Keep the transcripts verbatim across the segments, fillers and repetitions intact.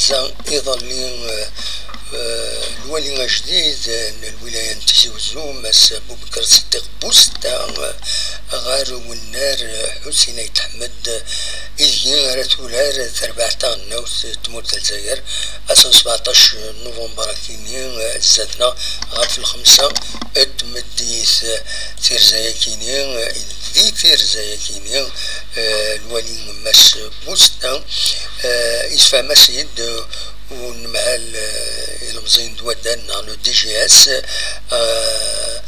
Iḍelli, eh, eh, lwali ajdid, eh, n lwilaya n Tizi Uzzu, Mass Bubekr Siddiq Busta, eh, ɣer wennar, eh, Ḥusin Ayt Ḥmed, eh, ideg ara turar terbaɛt taɣelnawt n tmurt n Lezzayer, ass n sbeɛṭac november akini, eh, zdat-neɣ ɣef lxemsa n tmeddit, eh, tirza-yakini, eh, di tirza-yakini, eh, lwali Mass Busta, eh, yessefhem-as-id, eh, unemhal, eh, ilemẓiyen d waddal neɣ le D G S, eh,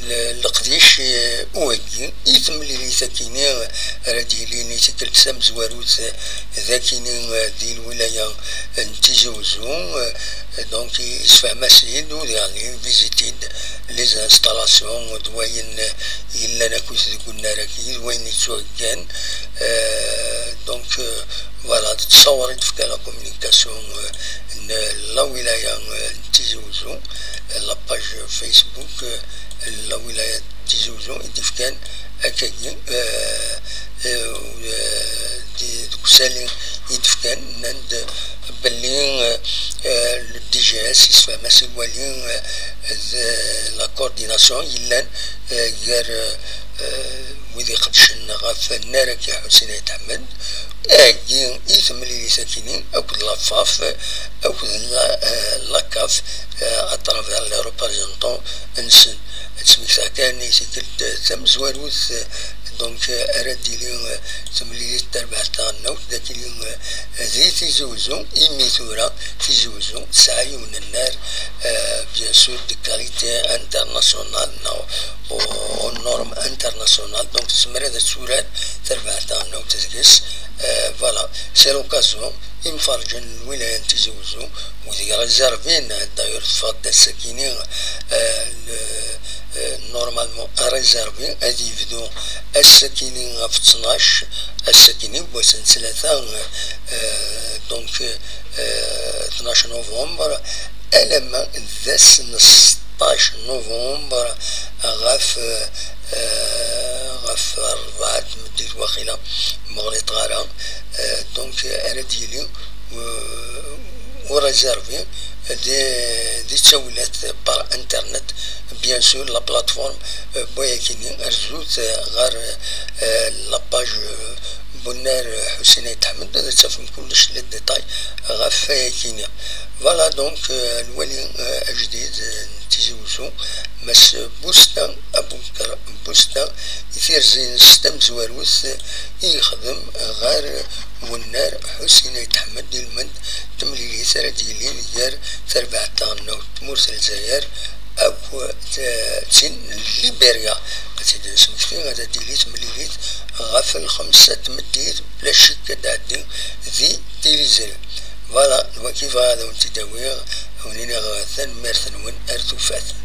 le-, leqdic, eh, uheggi i temlilit akini ara d-yilin i tikkelt tamezwarut, eh, d akini, eh, di lwilaya n Tizi Uzzu, eh, donc yessefhem-as-id u diɣen visite-id les installations d wayen, eh, yellan akk deg unnar-agi d wayen yettuheggan, eh, donc, eh, voilà, d ttṣawar i d-tefka la communication, euh, n la wilaya, euh, n Tizi Uzzu, euh, la page Facebook, euh, n la wilaya n Tizi Uzzu i d-ifkan akkagi, euh, euh, di, deg usali i d-fkan, nnan-d belli, euh, euh, le D G S yessefhem-as i wali, euh, d la coordination yellan, euh, gar, euh, euh, wid iqeddcen ɣef nnar-agi Ḥusin Ayt Ḥmed, agi i temlilit akini akked la FAF, akked la, euh, la CAF, euh, à travers les représentants nsen. Ad smektaɣ kan i tikkelt tamezwarut, euh, donc, euh, ara d-tili, euh, temlilit tarbaɛt taɣelnawt, d akini, euh, di Tizi Uzzu, imi tura Tizi Uzzu tesɛa yiwen n nnar, euh, bien sûr, de qualité internationale, neɣ aux, aux normes internationales. Donc, tezmer ad turar terbaɛt taɣelnawt deg-s. Euh, voilà, c'est l'occasion, imferrǧen n lwilaya n Tizi Uzzu, wid i réservin, d'ailleurs, teffeɣ-d ass-akini, euh, le, euh, normalement réservé, ad yebdu ass-akini ɣef ttnac, ass-akini n wass n ttlata, euh, donc, euh, tnac novembre, alamma d ass n seṭṭac novembre ɣef, euh, ɣef rebɛa n tmeddit waqila, ma ɣliṭeɣ ara, euh, donc, euh, ara d-yili, euh, u réservé di, di ttawillat par internet, bien sûr, la plateforme, euh, n wayakini, rzut, euh, ɣer, euh, la page, euh, n unnar, euh, Ḥusin Ayt Ḥmed, ad tafem kullec les détails ɣef wayakini. Voilà, donc, euh, lwali, euh, ajdid, euh, n Tizi Uzzu, Mass Busta, Abubekr Busta, i tirzi-ines tamezwarut i yexdem ɣer wennar Ḥusin Ayt Ḥmed, ilmend temlilit ara d-yilin gar terbaɛt taɣelnawt n tmurt n Lezzayer akked, eh, tin n Liberya. Ad tt-id-nesmekti, ad d-tili temlilit ɣef lxemsa n tmeddit, bla ccek ad d-tɛeddi di tiliẓri. Voilà, d wagi bɣiɣ ad awen-tt-id-awiɣ, ad wen-iniɣ tanemmirt-nwen, ar tufat.